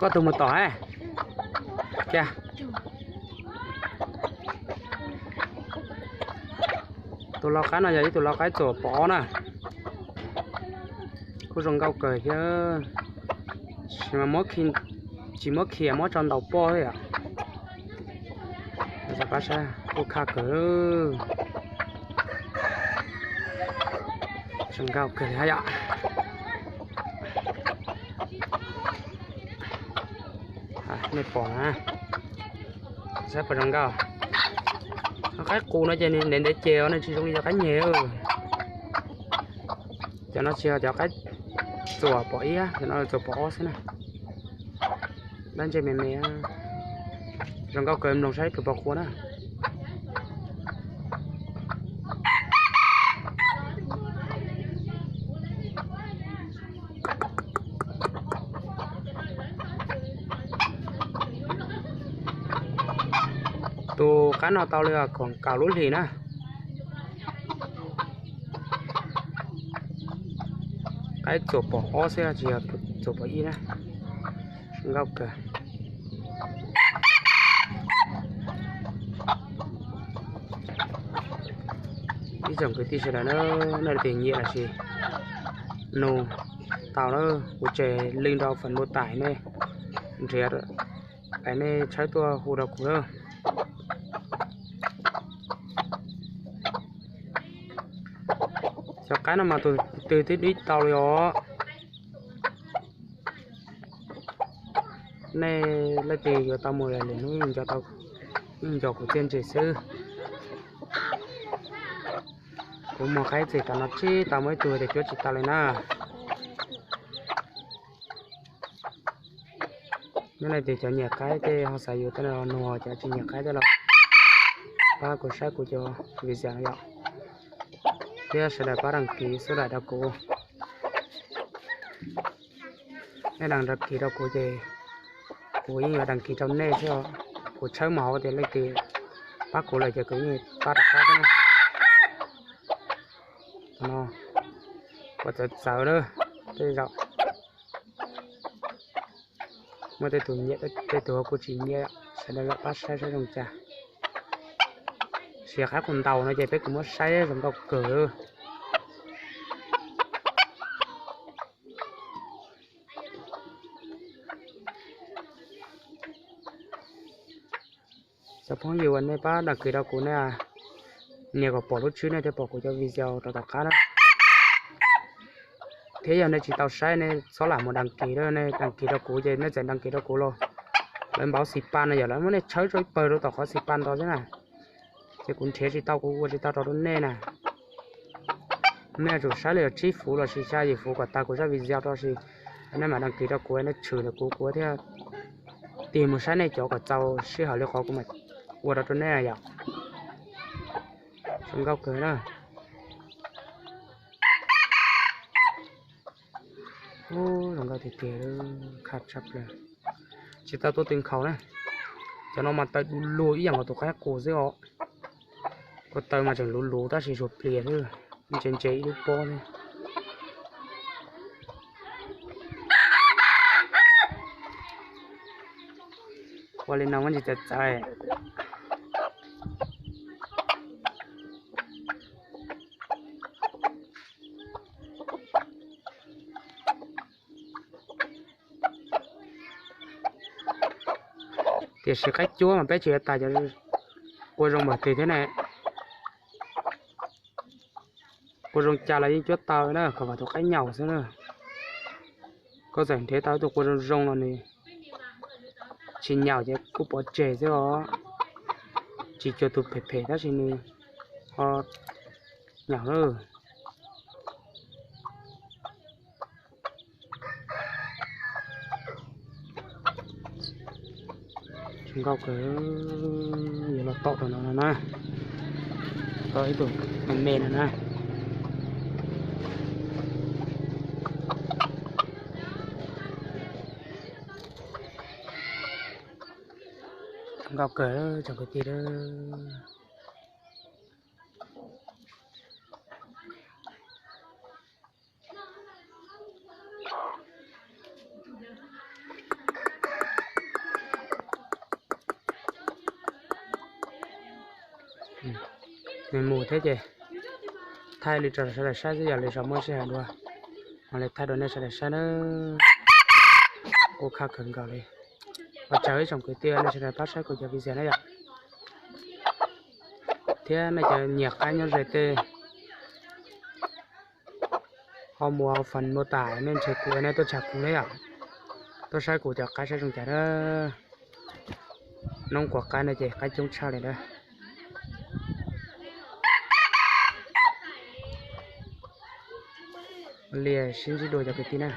Koj tug mus tom, tus lau qaib no yog ib tug lau qaib txuam pom ob na. Kuj zoo nkauj kawg thiab, tsis muab khiav, muab tso ntaus poj thiab yom. Pab saib kuj khaj kawg, zoo nkauj kawg li hab yom. Nej pom na, saib puas zoo nkauj. Qaib qus no ces nws ntev ntev ces nej tsis zoo li cov qaib nyeg. Cov no tsis yog cov qaib txuam pom ib, cov no txuam pom ob xwb na. Dab ntsej me me, zoo nkauj kawg, mloog saib puas pom qhua na. Tus qaib no tau li kaum lub hlis na. Qaib txuam pom ob xwb tsis yog txuam pom ib na. Nkauj kawg. Ib tsoom kwv tij sawv daws na, nej leej twg nyiam los sis nug tau na, kuv tseg link rau phần mô tả nej nrhiav, es nej tshawb tuaj hu rau kuv na. Cov qaib no mas tus twg twb dib tau li os. Nej leej twg yuav tau mus lawm lwm hnub yeej nco kuv txiaj ntsig xwb. Kuv muag qaib txij tav no tsis tau muaj ib tug tias cuab tsis tau li na. Nej leej twg cov nyiam qaib tej ho xav yuav tej no los nug, cov tsis nyiam qaib tej los pab kuv saib kuv cov video no yom, thiab sawv daws pab đăng ký subscribe rau kuv. Nej đăng ký rau kuv ces kuv yeej yuav đăng ký rau nej thiab. Kuv tshawb mus hauv tias leej twg pab kuv lawm ces kuv yeej pab rov qab thiab na. Qhov no kuv txawv txawv na, tej zaum muaj tej tus nyiam, tej tus kuj tsis nyiam, sawv daws pab saib saib zoo cas. Sim qaib qus ntaus no ces peb kuj muab saib zoo nkauj kawg. Cov phooj ywg uas nej pab đăng ký rau kuv ne, nias kom pom lub tswb nej thiaj pom kuv cov video rau tom qab na. Thiab yog nej tsis tau saib nej txhob lam mus đăng ký, nej đăng ký rau kuv ces nej txawm đăng ký rau kuv los lawv npau xis pas no yog lawv muab nej tshawb tso ib pawg rau tom qhov xis pas ntawd xwb na. Ces kuv nrhiav tsis tau, kuv ua tsis tau rau nej na. Nej yuav tsum saib li tsib fuv los sis xya yim fuv kom tag kuv zaj video rau sis nej mam đăng ký rau kuv, nej tshwm ntawm kuv, kuv thiaj tig mus saib nej cov kom txaus sij hawm li qhov kuv mam ua rau rau nej yom. Zoo nkauj kawg na. Zoo nkauj tiag tiag, khaj tshaj plaws. Tsis tau tuaj tw nkhaus na. Cov no mas taw du lug ib yam nkaus tus qaib qus xwb os. Kuv taw mas tseem luv luv tab sis zuag plias xwb, ntse ntse ib lub pob xwb. Ua li no muaj ntsis txawv txawv. Tiam sis qaib cuab mas peb tsis yuav tas cov qua zoo npaum twg thiab ne. Qua zoo cas los yeej cuab tau na, kom vam tus qaib nyaum xwb na. Koj txawm nrhiav tau tus qua zoo zoo los nws tsis nyaum ces kuj pov tseg xwb os. Tsis cuag tus phem phem tab sis nws ho nyaum lawm. Zoo nkauj kawg, yuav los tom rau no no na. Tom ib tug me me no na. Zoo nkauj kawg tsoom kwv tij. Nws mus thiab ces thaij li rau sawv daws saib xwb, yog li zaum muaj sij hawm dua mam li thaij rau nej sawv daws saib nawb. Kuj khaj kawg nkaus li. Ua tsaug ib tsoom kwv tij nej sawv daws pab saib kuv cov video na yom. Thiab nej cov nyiam qaib nyob ze tej ho mus hauv phần mô tả nej nrhiav kuv, nej tuaj tshawb kuv na yom. Tuaj saib kuv cov qaib saib zoo cas na. Noob quav qaib no ces qaib coob tshaj li na. Li sib ntsib dua cov kwv tij na.